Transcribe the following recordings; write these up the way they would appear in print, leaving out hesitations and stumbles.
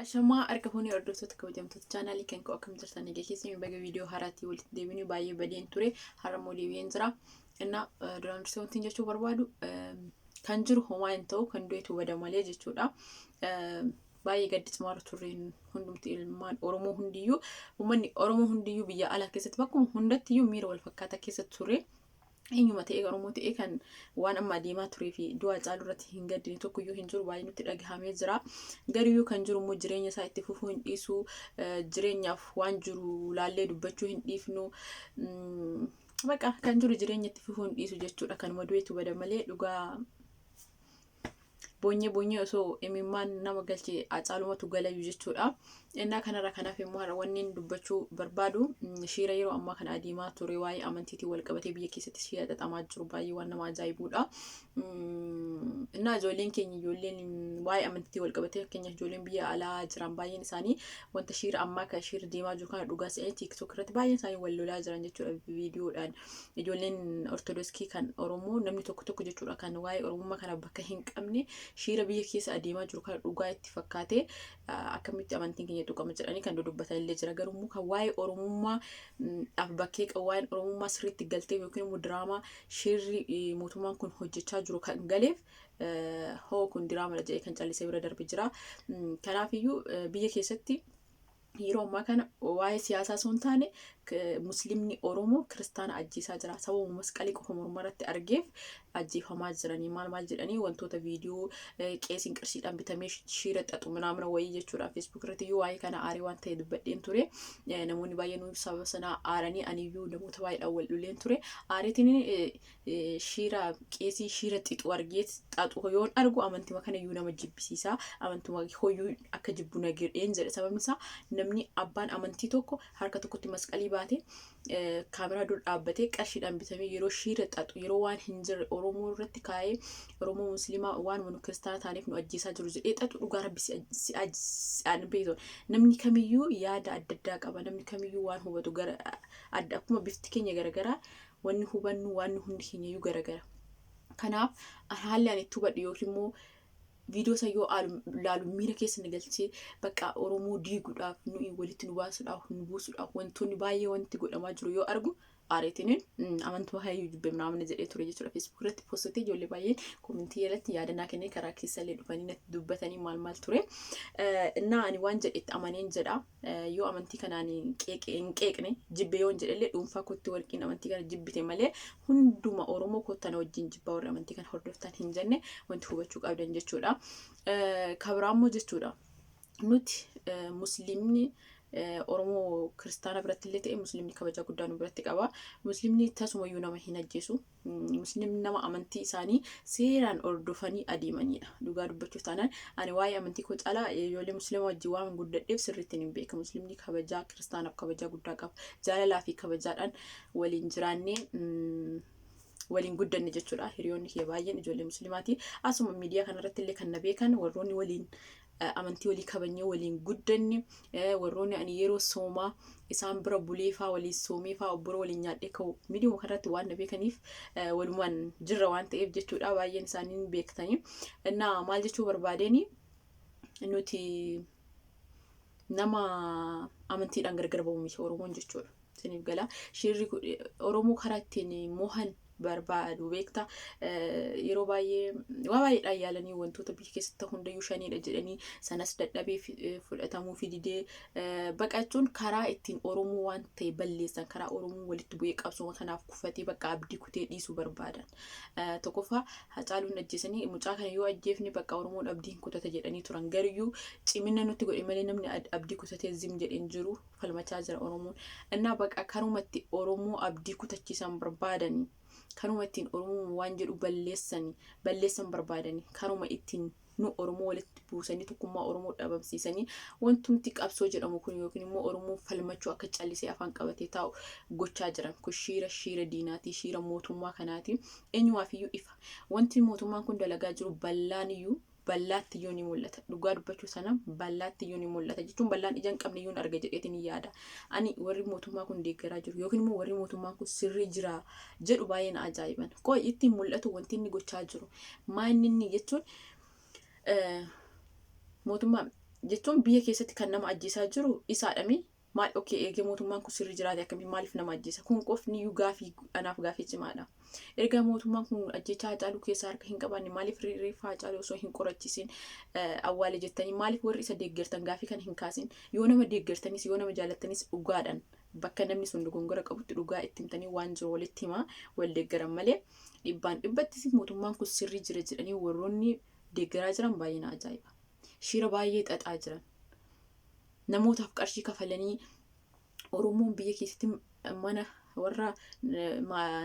Ashamaa harka fuunee hordoftoota kabajamtoota chaanaalii kan koo akkam jirtan egaa keessanii baga viidiyoo haaraatii walitti deebinee baay'ee badeen ture har'a immoo deebi'een jira. Innaa duraan dursee wanti jechuu barbaadu kan jiru homaa hin ta'u kan du'etu bada malee jechuudha. Baay'ee gaddi cimaarra turre hundumti ilmaan Oromoo hundiyyuu uummanni Oromoo hundiyyuu biyya alaa keessatti bakkuma hundattiyyuu miira wal fakkaataa keessa ture. Eenyuma ta'ee Oromoo ta'ee kan waan amma adeemaa turee fi du'a Hacaaluu irratti hin gaddine tokkoyyuu hin jiru baay'ee nutti dhagahamee jira. Gariyyuu kan jiru immoo jireenya isaa itti fufuu hin dhiisu jireenyaaf waan jiru laallee dubbachuu hin dhiifnu. Baqa kan jiru jireenya itti fufuu hin dhiisu jechuudha. Kanuma du'etu bada malee dhugaa boonyee boonyee osoo imimmaan nama galche Hacaalumatu galayyu jechuudha. Innaa kanarra kanaaf immoo har'a wanni dubbachuu barbaadu shiira yeroo ammaa kana adeemaa ture waa'ee amantiitiin wal qabatee biyya keessatti shiira xaxamaa jiru baay'ee waan nama ajaa'ibuudha. Innaa ijoolleen keenya ijoolleen waa'ee amantiitiin wal qabatee fakkeenyaaf ijoolleen biyya alaa jiran baay'een isaanii wanta shiira ammaa kan shiira deemaa jiru kana dhugaa se'anii TikTok irratti baay'een isaanii wal lolaa jiran jechuudha viidiyoodhaan. Ijoolleen Ortodoksii kan Oromoo namni tokko tokko jechuudha kan waa'ee Oromummaa kana bakka hin qabne shiira biyya keessa adeemaa jiru kana dhugaa itti fakkaatee akkamitti amantiin keenya tuqama jedhanii kan dudubbatan illee jira. Garuu immoo kan waa'ee Oromummaa dhaaf bakkee qabu waa'een Oromummaa sirriitti galteef yookiin immoo diraamaa shiirri mootummaan kun hojjechaa jiru kan galeef hoo kun diraamadha jedhee kan callisee bira darbe jira. Kanaafiyyuu biyya keessatti yeroo ammaa kana waa'ee siyaasaa osoo hin taane muslimni Oromoo kiristaana ajjeesaa jira. Sababa masqalii qofa morma irratti argeef ajjeefamaa jiranii maal maal jedhanii wantoota viidiyoo qeesiin qarshiidhaan bitamee shiira xaxu minaamina wayii jechuudha. Facebook irratti iyyuu waa'ee kana aaree waan ta'e dubbadheen ture. Namoonni baay'een sababa sanaa aaranii aniyyuu namoota baay'eedhaan wal loleen ture. Aareetiin shiira qeesii shiira xixu argeet xaxu yoon argu amantima kana iyyuu nama jibbisiisa. Amantuma hoyyuu akka jibbu na godheen jedhe. Sababni isaa namni abbaan amantii tokko harka tokkotti masqalii baate kaameraa dur dhaabbatee qarshiidhaan bitamee yeroo shiira xaxu yeroo waan hin jirre Oromoo irratti kaa'ee Oromoo Musliimaa waan nu kiristaana taaneef nu ajjeesaa jiru jedhee xaxu dhugaa rabbi si beektu. Namni kamiyyuu yaada adda addaa qaba. Namni kamiyyuu waan hubatu gara adda akkuma bifti keenya garagaraa wanni hubannu waan hundi keenya iyyuu garagara. Kanaaf haalli ani itti hubadhu yookiin immoo viidiyoo isa yoo laalu miira keessa na galchee bakka Oromoo diiguudhaaf nuyi walitti nu baasuudhaaf nu buusuudhaaf wantoonni baay'ee wanti godhamaa jiru yoo argu aareetiin amantuma hayyuu jibbe naamni jedhee ture jechuudha. Facebook irratti postotee ijoollee baay'een komentii irratti yaada naa kennee karaa keessallee dhufanii natti dubbatanii maal maal ture. Innaa ani waan jedhetti amaneen jedha. Yoo amantii kanaan hin qeeqne jibbe yoon jedhellee dhuunfaa kootti warqiin amantii kana jibbite malee hunduma Oromoo koottana wajjin jibbaa warri amantii kana hordoftan hin jenne wanti hubachuu qabdan jechuudha. Kabiraammoo jechuudha. Nuti musliimni Oromoo kiristaana biratti illee ta'e musliimni kabajaa guddaa nu biratti qaba. Musliimni tasumayyuu nama hin ajjeesu. Musliimni nama amantii isaanii seeraan hordofanii adeemanidha. Dhugaa dubbachuuf taanaan ani waa'ee amantii koo caalaa ijoollee musliima wajjin waan guddadheef sirriitti hin beeka. Musliimni kabajaa kiristaanaaf kabajaa guddaa qaba. Jaalalaa fi kabajaadhaan waliin jiraannee waliin guddanne jechuudha. Hiriyoonni kiyya baay'een ijoollee musliimaati. Asuma miidiyaa kanarratti illee kan na beekan warroonni waliin amantii walii kabajnee waliin guddanne warroonni ani yeroo soomaa isaan bira buleefaa waliin soomeefaa obboroo waliin nyaadhee ka'u miidiyuma kanarratti waan na beekaniif walumaan jirra waan ta'eef jechuudha baay'een isaanii ni beektanii. Innaa maal jechuu barbaadeen nuti nama amantiidhaan gargar ba'u miti Oromoon jechuudha. Isiniif gala. Shirri Oromoo karaa ittiin mohan barbaadu beekta. Yeroo baay'ee waa baay'eedhaan yaalanii wantoota biyya keessatti ta'u hundayyuu shaniidha jedhanii sanas dadhabee fudhatamuu fi didee baqachuun karaa ittiin Oromoo waan ta'e balleessan karaa Oromoo walitti bu'ee qabsoo kanaaf kufatee bakka abdii kutee dhiisuu barbaadan. Tokkoffaa Hacaaluun ajjeesanii mucaa kana yoo ajjeefne bakka Oromoon abdii hin kutata jedhanii turan. Gariyyuu cimina nutti godhe malee namni abdii kutatee zim jedhee hin jiru. Falmachaa jira Oromoon. Innaa baqa karumatti Oromoo abdii kutachiisan barbaadani. Karuma ittiin Oromoo waan jedhu balleessani balleessan barbaadani. Karuma ittiin nu Oromoo walitti buusanii tokkummaa Oromoo dhabamsiisanii wantumti qabsoo jedhamu kun yookiin immoo Oromoo falmachuu akka callisee afaan qabatee taa'u gochaa jiran. Kun shiira shiira diinaati, shiira mootummaa kanaati. Eenyumaafiyyuu ifa. Wanti mootummaan kun dalagaa jiru bal'aan iyyuu ballaatti iyyuu ni mul'ata. Dhugaa dubbachuu sana ballaatti iyyuu ni mul'ata jechuun ballaan ija hin qabne iyyuu hin arga jedheetiin hin yaada. Ani warri mootummaa kun deeggaraa jiru yookiin immoo warri mootummaan kun sirrii jira jedhu baay'ee na ajaa'iban. Qoy ittiin mul'atu wanti inni gochaa jiru. Maa inni inni jechuun mootummaa Jechuun biyya keessatti kan nama ajjeesaa jiru isaadhami. Maal, okay, eegee mootummaan kun sirri jiraate akkamiin maaliif nama ajjeesa? Kun qofni iyyuu gaafii anaaf gaafii cimaadha. Erga mootummaan kun ajjechaa Hacaaluu keessaa harka hin qabaanne, maaliif reeffa Hacaaluu osoo hin qorachiisin awwaale jettanii maaliif warri isa deeggartan gaafii kana hin kaasin? Yoo nama deeggartanis, yoo nama jaallattanis, dhugaadhaan bakka namni sun dogongora qabutti dhugaa itti himtanii waan jiru walitti himaa wal deeggaran malee, dhibbaan dhibbattis mootummaan kun sirrii jira jedhanii warroonni deeggaraa jiran baay'ee na ajaa'iba. Shira baay'ee xaxaa jiran. Namootaaf qarshii kafalanii Oromoon biyya keessatti mana warra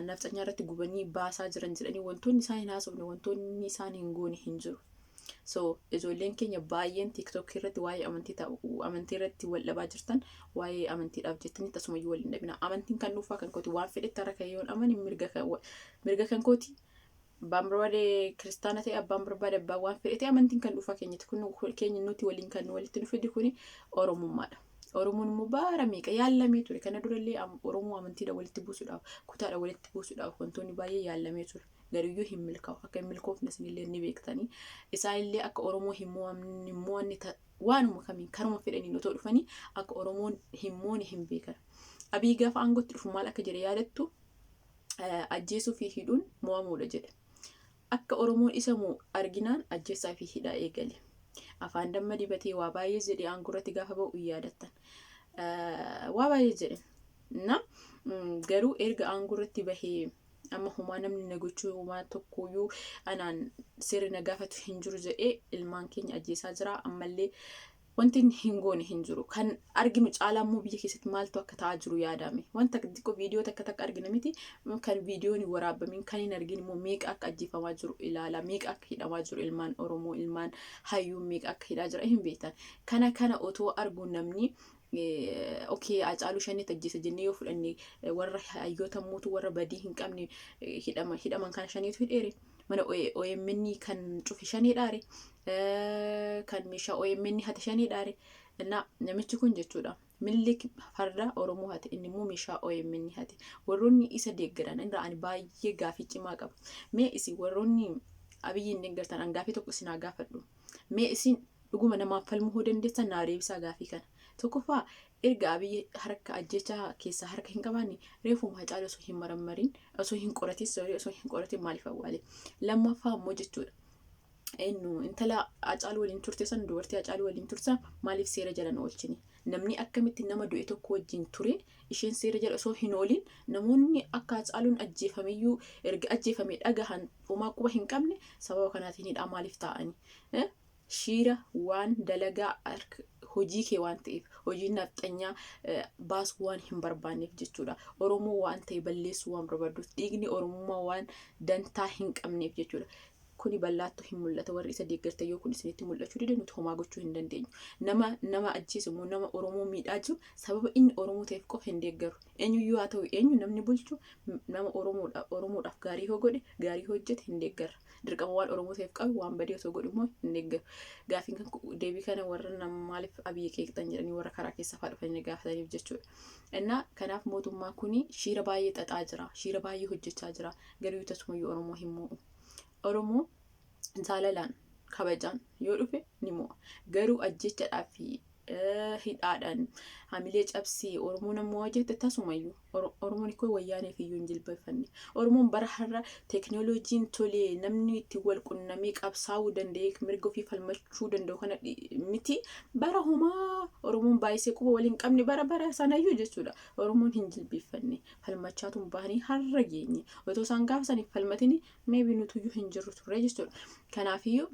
nafxanyaa irratti gubanii baasaa jiran jedhanii wantoonni isaan hin haasofne, wantoonni isaan hin goone hin jiru. So ijoolleen keenya baay'een TikTok irratti waa'ee amantii ta'u, amantii irratti wal dhabaa jirtan, waa'ee amantiidhaaf jettanii tasumayyuu wal hin dhabina. Amantiin kan dhuunfaa kan kooti, waan fedhetti harka yoon amani mirga kan kooti. Abbaan barbaade kiristaana ta'e, abbaan barbaade abbaan waan fedhe ta'e, amantiin kan dhuunfaa keenyatti. Kun keenya nuti waliin kan walitti nu fide kuni Oromummaadha. Oromoon immoo bara meeqa yaallamee ture. Kana durallee Oromoo amantiidha walitti buusuudhaaf, kutaadha walitti buusuudhaaf wantoonni baay'ee yaallamee ture. Garuyyuu hin milkaa'u. Akka hin milkoofne isinillee ni beektanii. Isaanillee akka Oromoo hin mo'anne waanuma kamiin karuma fedhaniin otoo dhufanii akka Oromoon hin moone hin beekan. Abiy gaafa aangootti dhufu maal akka jedhe yaadattu? Ajjeesuu fi hidhuun mo'amuudha jedhe. Akka Oromoon isa mo'u arginaan ajjeessaa fi hidhaa eegale. Afaan damma dibatee waa baay'ee jedhee aangoo irratti gaafa ba'u hin yaadattan. Waa baay'ee jedhe. Na garuu erga aangoo irratti bahee amma homaa namni na gochuu, homaa tokkooyyuu anaan seerri na gaafatu hin jiru jedhee ilmaan keenya ajjeesaa jira. Ammallee wanti inni hin goone hin jiru. Kan arginu caalaa immoo biyya keessatti maaltu akka ta'aa jiru yaadame. Wanta xiqqoo viidiyoo takka takka argina miti, kan viidiyoon hin waraabamiin, kan hin argin immoo meeqa akka ajjeefamaa jiru ilaala. Meeqa akka hidhamaa jiru, ilmaan Oromoo, ilmaan hayyuu meeqa akka hidhaa jira hin beektan. Kana otoo argu namni okay, Hacaaluu shanitti ajjeese jennee yoo fudhanne, warra hayyoota mootu warra badii hin qabne hidhaman kana shaniitu hidheere. Mana OMN kan cufe shanee dhaare, kan meeshaa OMN hate shanee dhaare. Na namichi kun jechuudha. Minilik farda Oromoo hate, inni immoo meeshaa OMN hate. Warroonni isa deeggaran irraa ani baay'ee gaafii cimaa qaba. Mee isin warroonni Abiyyiin deeggartan an gaafii tokko isin haa gaafadhu. Mee isin dhuguma namaaf falmuu hoo dandeessan naa deebisaa gaafii kana. Tokkoffaa, erga Abiyyi harka ajjechaa keessaa harka hin qabaanne, reefuma Hacaaluu osoo hin marammarin, osoo hin qoratin, sorry, osoo hin qoratin maaliif awwaale? Lammaffaa immoo jechuudha. Eenyu intala Hacaaluu waliin turte san, dubartii Hacaaluu waliin turte maaliif seera jala hin oolchine? Namni akkamitti nama du'e tokko wajjin ture isheen seera jala osoo hin oolin, namoonni akka Hacaaluun ajjeefameyyuu erga ajjeefame dhagahan homaa quba hin qabne sababa kanaatiin hidhaa maaliif taa'ani? Shiira waan dalagaa hojii kee waan ta'eef, hojii nafxanyaa baasuu waan hin barbaanneef jechuudha. Oromoo waan ta'e balleessuu waan barbaaduuf, dhiigni Oromummaa waan dantaa hin qabneef jechuudha. Kuni bal'aattu hin mul'ata. Warri isa deeggartan yoo kun isinitti mul'achuu dide, nuti homaa gochuu hin dandeenyu. Nama nama ajjeesu immoo, nama Oromoo miidhaa jiru sababa inni Oromoo ta'eef qofa hin deeggaru. Eenyuyyuu haa ta'u eenyu, namni bulchu nama Oromoodha, Oromoodhaaf gaarii yoo godhe, gaarii hojjete hin deeggarra. Dirqama waan Oromoo ta'eef qabu, waan badii osoo godhu immoo hin deeggaru. Gaafiin kan deebii kana warra nama maaliif Abiyyi qeeqxan jedhanii warra karaa keessa fa'aa dhufanii gaafataniif jechuudha. Innaa kanaaf mootummaa kuni shiira baay'ee xaxaa jira. Shiira baay'ee hojjechaa jira. Garuu tasumayyuu Oromoo hin mo'u. Oromoo jaalalaan kabajaan yoo dhufe ni mo'a. Garuu ajjechadhaa fi hidhaadhaan hamilee cabsee Oromoo nama mo'a jette tasumayyuu. Oromoon ikkoo wayyaaneef iyyuu hin jilbeeffanne. Oromoon bara har'a teekinooloojiin tolee namni itti wal qunnamee qabsaa'uu danda'ee mirga ofii falmachuu danda'u kana miti, bara homaa Oromoon baay'isee quba waliin qabne bara bara sanayyuu jechuudha. Oromoon hin jilbeeffanne, falmachaa tun bahanii har'a geenye. Otoo isaan gaafa saniif falmatini maybe nutuyyuu hin jirru turre jechuudha. Kanaafiyyuu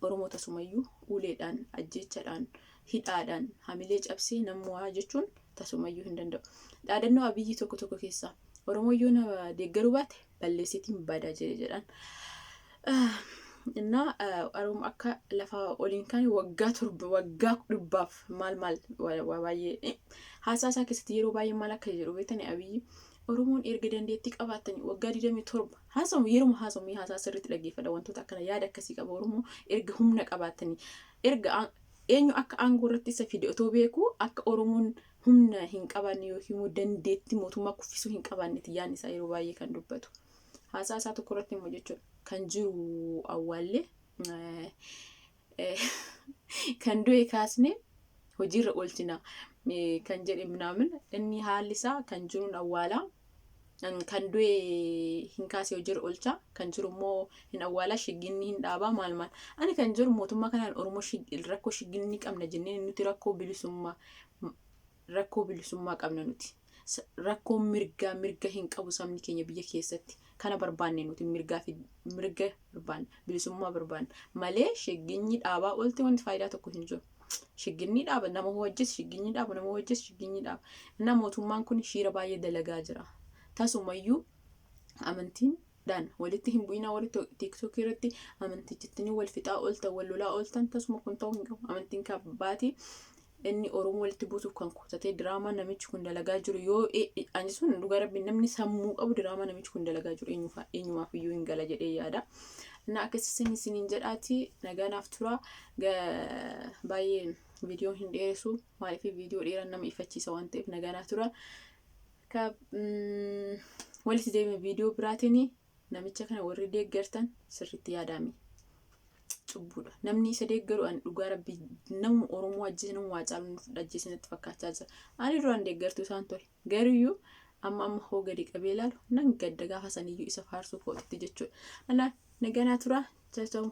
Oromoo tasumayyuu uleedhaan, ajjeechadhaan, hidhaadhaan hamilee cabsee nama mo'aa jechuun tasumayyuu hin danda'u. Dhaadannoo Abiyyi tokko tokko keessaa "Oromoo yoo na deeggaruu baate balleessitiin bada" jedhe jedhan. Innaa Oromoo akka lafa oliin kan waggaa 7, waggaa 100f maal maal waa baay'ee haasaa isaa keessatti yeroo baay'ee maal akka jedhu beektani? Abiyyi "Oromoon erga dandeettii qabaattanii waggaa 27" haasamu, yeruma haasamu haasaa sirriitti dhaggeeffadha. Wantoota akkana yaada akkasii qaba. Oromoo erga humna qabaattanii, erga eenyu akka aangoo irratti isa fide otoo beeku, akka Oromoon humna hin qabaanne yookiin immoo dandeettii mootummaa kuffisuu hin qabaannetti yaadni isaa yeroo baay'ee kan dubbatu. Haasaa isaa tokko irratti immoo jechuudha, kan jiru awwaallee Kan du'e kaasne hojiirra oolchina kan jedhe minaamin inni haalli isaa kan jiruun awwaalaa, kan du'e hin kaasee hojiirra oolcha, kan jiru immoo hin awwaalaa, shigginni hin dhaabaa, maal maal. Ani kan jiru mootummaa kanaan Oromoo rakkoo shigginni qabna jennee nuti rakkoo bilisummaa qabna nuti. Rakkoo mirgaa, mirga hin qabu sabni keenya biyya keessatti. Kana barbaanne nuti, mirgaa fi mirga barbaanne, bilisummaa barbaanne malee shigginni dhaabaa oolte wanti faayidaa tokko hin jiru. Shigginni dhaaba nama hojjetu, shigginni dhaaba nama hojjetu, shigginni dhaaba. Inna mootummaan kun shiira baay'ee dalagaa jira. Tasumayyuu amantiidhaan walitti hin bu'inaa. Warri TikTokii irratti amantichittanii wal fixaa ooltan, wal lolaa ooltan, tasuma kun ta'uu hin qabu. Amantiin kabbaati inni Oromoo walitti buusuuf kan kutatee diraamaa namichi kun dalagaa jiru yoo ani sun dhugaa Rabbi, namni sammuu qabu diraamaa namichi kun dalagaa jiru eenyumaaf iyyuu hin gala jedhee yaada. Na akkasii isiniin jedhaati, nagaa naaf tura. Baay'ee viidiyoo hin dheeressu, maaliif viidiyoo dheeraan nama ifachiisa waan ta'eef, nagaa naaf tura. Walitti deemee viidiyoo biraatiin. Namicha kana warri deeggartan sirriitti yaadami. Cubbuudha. Namni isa deeggaru ani dhugaa Rabbii nama Oromoo ajjeese, nama Haacaaluu ajjeese natti fakkaachaa jira. Ani duraan deeggartuu isaan ture. Garuyyuu amma amma hoo gadi qabee ilaalu nan gadda, gaafa saniyyuu isa faarsuu kootitti jechuudha. Anaa naganaa tura. Ciao.